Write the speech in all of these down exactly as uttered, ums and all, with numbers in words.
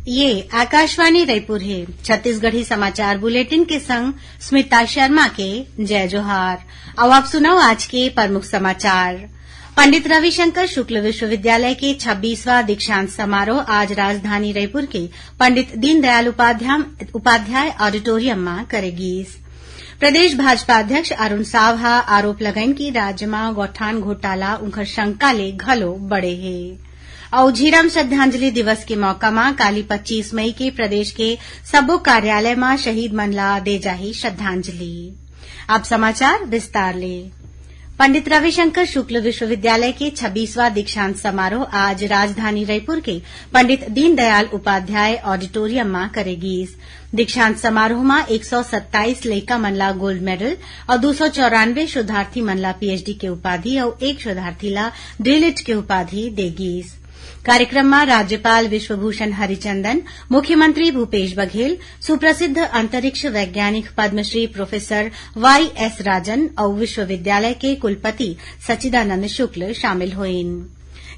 ये आकाशवाणी रायपुर हे। छत्तीसगढ़ी समाचार बुलेटिन के संग स्मिता शर्मा के जय जोहार। अब आप सुनव आज के प्रमुख समाचार। पंडित रविशंकर शुक्ल विश्वविद्यालय के छब्बीसवाँ दीक्षांत समारोह आज राजधानी रायपुर के पंडित दीनदयाल उपाध्याय, उपाध्याय ऑडिटोरियम म करे गीस। प्रदेश भाजपा अध्यक्ष अरुण साव ह आरोप लगाइन कि राज्य म गौठान घोटाला उंखर शंका ले घलो बड़े हे। अउ झीरम श्रद्धांजलि दिवस के मौका म काली पच्चीस मई के प्रदेश के सब्बो कार्यालय म शहीद मन ला दे जाही श्रद्धांजलि। अब समाचार विस्तार ले। पंडित रविशंकर शुक्ल विश्वविद्यालय के छब्बीसवाँ दीक्षांत समारोह आज राजधानी रायपुर के पंडित दीनदयाल उपाध्याय ऑडिटोरियम म करे गीस। दीक्षांत समारोह म एक सौ सत्ताईस लइका मन ला गोल्ड मेडल अउ दू सौ चौरानवे शोधार्थी मन ला पीएचडी के उपाधि अउ एक शोधार्थी ला डीलिट के उपाधि दे गीस। कार्यक्रम म राज्यपाल विश्वभूषण हरिचंदन, मुख्यमंत्री भूपेश बघेल, सुप्रसिद्ध अंतरिक्ष वैज्ञानिक पद्मश्री प्रोफेसर वाई एस राजन अउ विश्वविद्यालय के कुलपति सच्चिदानंद शुक्ल शामिल होइन।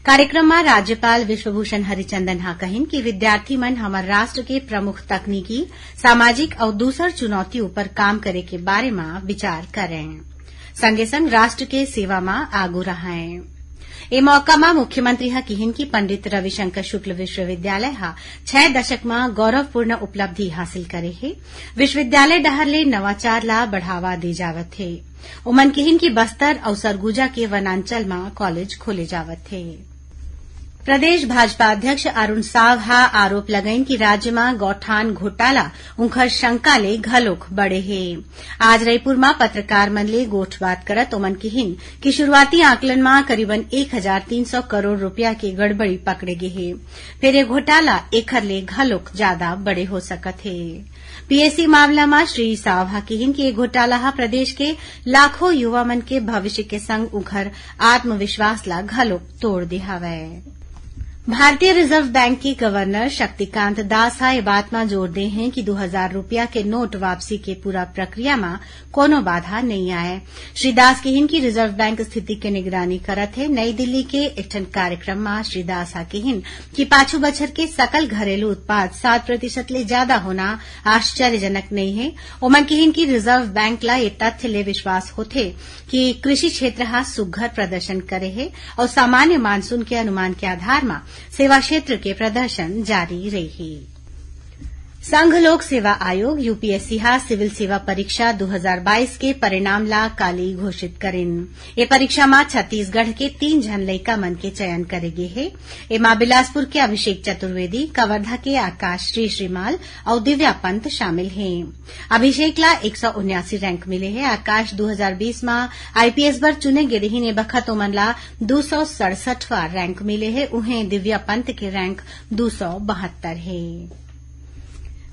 कार्यक्रम म राज्यपाल विश्वभूषण हरिचंदन ह कहिन कि विद्यार्थी मन हमर राष्ट्र के प्रमुख तकनीकी, सामाजिक अउ दूसर चुनौती ऊपर काम करे के बारे म विचार करंय, संगे संग राष्ट्र के सेवा म आगू रहंय। ए मौका म मुख्यमंत्री ह किहिन कि पंडित रविशंकर शुक्ल विश्वविद्यालय ह छै दशक म गौरवपूर्ण उपलब्धि हासिल करे हे। विश्वविद्यालय डहर ले नवाचार ला बढ़ावा दे जावत हे। ओमन किहिन कि बस्तर अउ सरगुजा के वनांचल म कॉलेज खोले जावत हे। प्रदेश भाजपा अध्यक्ष अरुण साव ह आरोप लगाइन कि राज्य म गौठान घोटाला उंखर शंका ले घलोक बड़े हे। आज रईपुर म पत्रकार मन ले गोठबात करत ओमन किहिन कि शुरुआती आकलन म करीबन एक हजार तीन सौ करोड़ रुपया के गड़बड़ी पकड़े गे हे, फेर ये घोटाला एखर ले घलोक जादा बड़े हो सकत हे। पीएसी मामला म श्री साव ह किहिन कि ये घोटाला ह प्रदेश के लाखों युवा मन के भविष्य के संग उंखर आत्मविश्वास ला घलोक तोड़ दे हवय। भारतीय रिजर्व बैंक के गवर्नर शक्तिकांत दास ह ये बात म जोर दे हें कि दू हजार रुपया के नोट वापसी के पूरा प्रक्रिया म कोनो बाधा नइ आय। श्री दास किहिन कि रिजर्व बैंक स्थिति के निगरानी करत हे। नई दिल्ली के एक ठन कार्यक्रम म श्री दास ह किहिन कि पाछू बछर के सकल घरेलू उत्पाद सात प्रतिशत ले जादा होना आश्चर्यजनक नइ हे। ओमन किहिन कि रिजर्व बैंक ला ये तथ्य ले विश्वास होथे कि कृषि क्षेत्र ह सुघ्घर प्रदर्शन करे हे अउ सामान्य मानसून के अनुमान के आधार म सेवा क्षेत्र के प्रदर्शन जारी रही। संघ लोक सेवा आयोग, यूपीएससी, ह सिविल सेवा परीक्षा दू हजार बाईस के परिणाम ला काली घोषित करिन। ये परीक्षा म छत्तीसगढ़ के तीन झन लइका मन के चयन करे गे हे। एमा बिलासपुर के अभिषेक चतुर्वेदी, कवर्धा के आकाश श्री श्रीमाल अउ दिव्या पंत शामिल हे। अभिषेक ला एक सौ उन्यासी रैंक मिले हे। आकाश दू हजार बीस म आईपीएस बर चुने गे रिहिन, ए बखत ओमन ला दू सौ सड़सठवां रैंक मिले हे। उहें दिव्या पंत के रैंक दू सौ बहत्तर हे।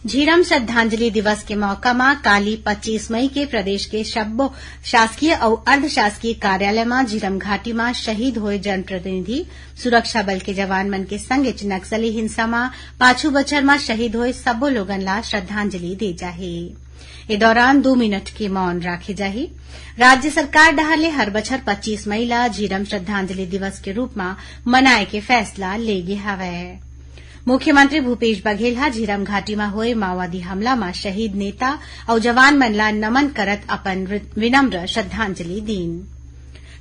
झीरम श्रद्धांजलि दिवस के मौका म काली पच्चीस मई के प्रदेश के सब्बो शासकीय अउ अर्धशासकीय कार्यालय म झीरम घाटी म शहीद होए जनप्रतिनिधि, सुरक्षा बल के जवान मन के संगेच नक्सली हिंसा म पाछू बछर म शहीद होए सब्बो लोगन ला श्रद्धांजलि दे जाही। ए दौरान दू मिनट के मौन राखे जाही। राज्य सरकार डहार ले हर बछर पच्चीस मई ला झीरम श्रद्धांजलि दिवस के रूप म मनाए के फैसला ले गे हवय। मुख्यमंत्री भूपेश बघेल ह झीरम घाटी म होए माओवादी हमला म शहीद नेता अउ जवान मन ला नमन करत अपन वि-, विनम्र श्रद्धांजलि दीन।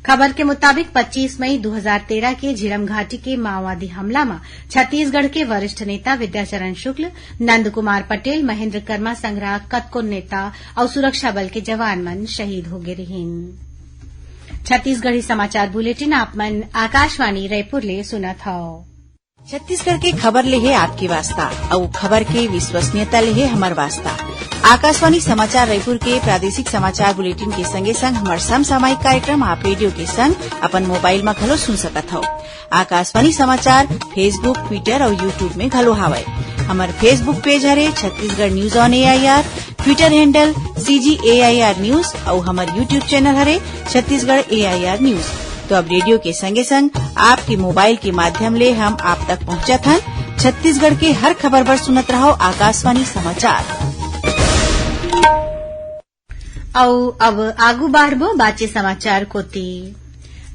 खबर के मुताबिक, पच्चीस मई दू हजार तेरह के झीरम घाटी के माओवादी हमला म छत्तीसगढ़ के वरिष्ठ नेता विद्याचरण शुक्ल, नंद कुमार पटेल, महेंद्र कर्मा संघरा कतको नेता अउ सुरक्षा बल के जवान मन शहीद होगे रिहिन। छत्तीसगढ़ी समाचार बुलेटिन आप मन आकाशवाणी रायपुर ले सुनत हव। छत्तीसगढ़ के खबर ले हे आपके वास्ता, अउ खबर के विश्वसनीयता ले हे हमर वास्ता। आकाशवाणी समाचार रायपुर के प्रादेशिक समाचार बुलेटिन के संगे संग हमर समसामयिक कार्यक्रम आप रेडियो के संग अपन मोबाइल म घलो सुन सकत हव। आकाशवाणी समाचार Facebook, Twitter अउ YouTube में घलो हावय। हमर Facebook पेज हरे Chhattisgarh news on AIR, Twitter handle CG AIR news अउ हमर YouTube चैनल हरे छत्तीसगढ़ एआईआर न्यूज। तो अब रेडियो के संगे संग आपके मोबाइल के माध्यम ले हम आप तक पहुंचत हन। छत्तीसगढ़ के हर खबर बर सुनत रहव आकाशवाणी समाचार। अउ अब आगू बाढ़बो बाचे समाचार कोती।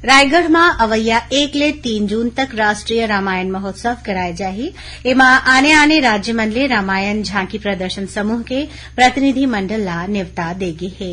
रायगढ़ म अवइया एक ले तीन जून तक राष्ट्रीय रामायण महोत्सव कराए जाही। एमा आने-आने राज्य मन ले रामायण झांकी प्रदर्शन समूह के प्रतिनिधि मंडल ला नेवता दे गे हे।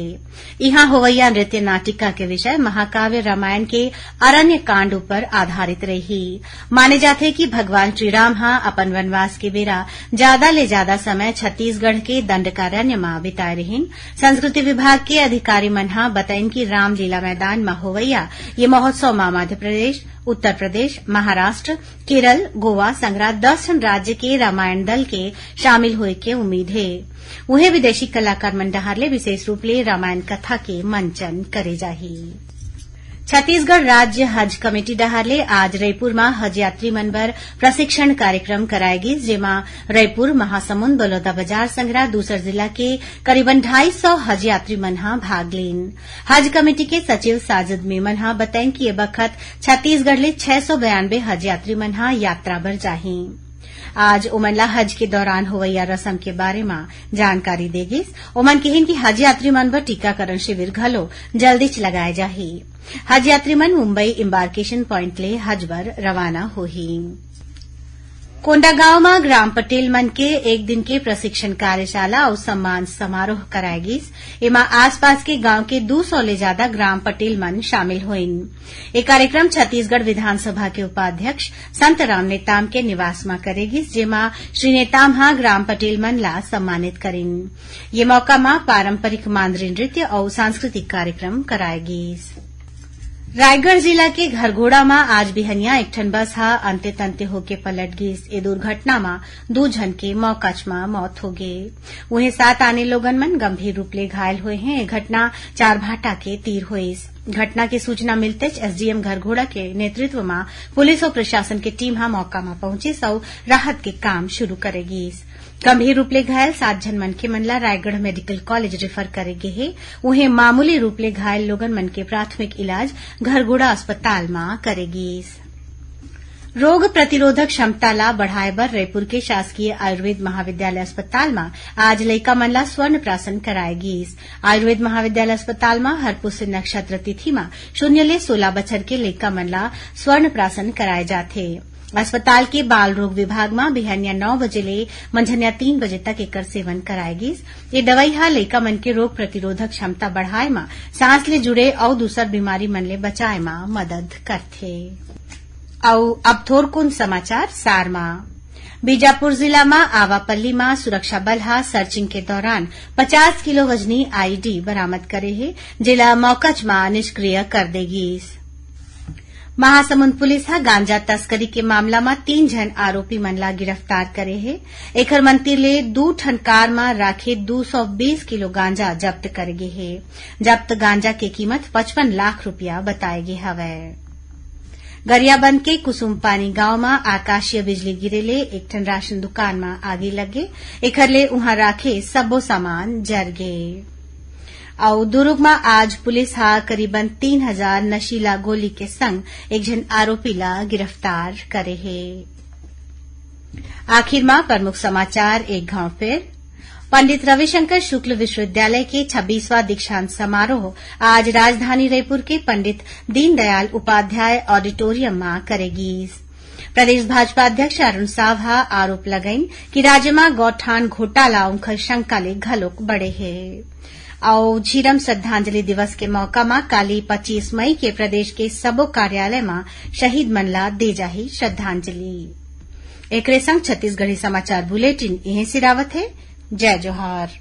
इहां होवइया नृत्य नाटिका के विषय महाकाव्य रामायण के अरण्य कांड ऊपर आधारित रही। माने जाथे कि भगवान श्री राम ह अपन वनवास के बेरा जादा ले जादा समय छत्तीसगढ़ के दंडकारण्य म बिताए रिहिन। संस्कृति विभाग के अधिकारी मन ह बतइन कि रामलीला मैदान म होवइया ये महोत्सव म मध्य प्रदेश, उत्तर प्रदेश, महाराष्ट्र, केरल, गोवा संघरा दस ठन राज्य के रामायण दल के शामिल होए के उम्मीद हे। उहें, विदेशी कलाकार मन डहार ले विशेष रूप ले रामायण कथा के मंचन करे जाही। छत्तीसगढ़ राज्य हज कमेटी डहार ले आज रईपुर म हज यात्री मन बर प्रशिक्षण कार्यक्रम कराए गिस, जेमा रईपुर, महासमुंद, बलौदाबाजार संघरा दूसर जिला के करीबन ढाई सौ हज यात्री मन ह भाग लीन। हज कमेटी के सचिव साजिद मेमन ह बतइन कि ये बखत छत्तीसगढ़ ले छह सौ बयानबे हज यात्री मन ह यात्रा बर जाही। आज ओमन ला हज के दौरान होवइया रसम के बारे म जानकारी दे गिस। ओमन किहिन कि हज यात्री मन बर टीकाकरण शिविर घलो जल्दीच लगाए जाही। हज यात्री मन मुंबई embarkation point ले हज बर रवाना होही। कोंडागांव म ग्राम पटेल मन के एक दिन के प्रशिक्षण कार्यशाला अउ सम्मान समारोह कराए गिस। एमा आसपास के गांव के दू सौ ले जादा ग्राम पटेल मन शामिल होइन। ये कार्यक्रम छत्तीसगढ़ विधानसभा के उपाध्यक्ष संतराम नेताम के निवास म करे गिस, जेमा श्री नेताम ह ग्राम पटेल मन ला सम्मानित करिन। ये मौका म पारंपरिक मांदरी नृत्य अउ सांस्कृतिक कार्यक्रम कराए गिस। रायगढ़ जिला के घरघोड़ा म आज बिहनिया एक ठन बस ह अंते तंते होके पलट गिस। ए दुर्घटना म दू झन के मौकाच म मौत होगे। उहें, सात आने लोगन मन गंभीर रूप ले घायल होए हें। ए घटना चारभाटा के तीर होइस। घटना के सूचना मिलतेच एसडीएम घरघोड़ा के नेतृत्व म पुलिस अउ प्रशासन के टीम ह मौका म पहुंचिस अउ राहत के काम शुरू करे गिस। गंभीर रूप ले घायल सात झन मनखे मन ला रायगढ़ मेडिकल कॉलेज रेफर करे गे हे। उहें, मामूली रूप ले घायल लोगन मन के प्राथमिक इलाज घरघोड़ा अस्पताल म करे गिस। रोग प्रतिरोधक क्षमता ला बढ़ाए बर रईपुर के शासकीय आयुर्वेद महाविद्यालय अस्पताल म आज लइका मन ला स्वर्ण प्राशन कराए गिस। आयुर्वेद महाविद्यालय अस्पताल म हर पुष्य नक्षत्र तिथि म शून्य ले सोलह बछर के लइका मन ला स्वर्ण प्राशन कराए जाथे। अस्पताल के बाल रोग विभाग म बिहनिया नौ बजे ले मंझनिया तीन बजे तक एकर सेवन कराए गिस। ये दवाई ह लइका मन के रोग प्रतिरोधक क्षमता बढ़ाए म, सांस ले जुड़े अउ दूसर बीमारी मन ले बचाए म मदद करथे। अउ अब थोरकुन समाचार सार म। बीजापुर जिला म आवापल्ली म सुरक्षा बल ह सर्चिंग के दौरान पचास किलो वजनी आईईडी बरामद करे हे, जेला मौकाच म निष्क्रिय कर दे गिस। महासमुंद पुलिस ह गांजा तस्करी के मामला म तीन झन आरोपी मन ला गिरफ्तार करे हे। एखर मन तीर ले दू ठन कार म राखे दू सौ बीस किलो गांजा जब्त करे गे हे। जब्त गांजा के कीमत पचपन लाख रुपया बताए गे हवय। गरियाबंद के कुसुमपानी गांव म आकाशीय बिजली गिरे ले एक ठन राशन दुकान म आगी लगे, एखर ले उहां राखे सब्बो सामान जर गे। अउ दुरूग म आज पुलिस ह करीबन तीन हजार नशीला गोली के संग एक झन आरोपी ला गिरफ्तार करे हे। आखिर म प्रमुख समाचार एक घांव फेर। पंडित रविशंकर शुक्ल विश्वविद्यालय के छब्बीसवां दीक्षांत समारोह आज राजधानी रईपुर के पंडित दीनदयाल उपाध्याय ऑडिटोरियम म करे गीस। प्रदेश भाजपा अध्यक्ष अरुण साव ह आरोप लगाइन कि राज्य म गौठान घोटाला उंखर शंका ले घलोक बढ़े हे। अउ झीरम श्रद्धांजलि दिवस के मौका म काली पच्चीस मई के प्रदेश के सबो कार्यालय म शहीद मन ला दे जाही श्रद्धांजलि। एकरे संग छत्तीसगढ़ी समाचार बुलेटिन इहें सिरावत हे। जय जोहार।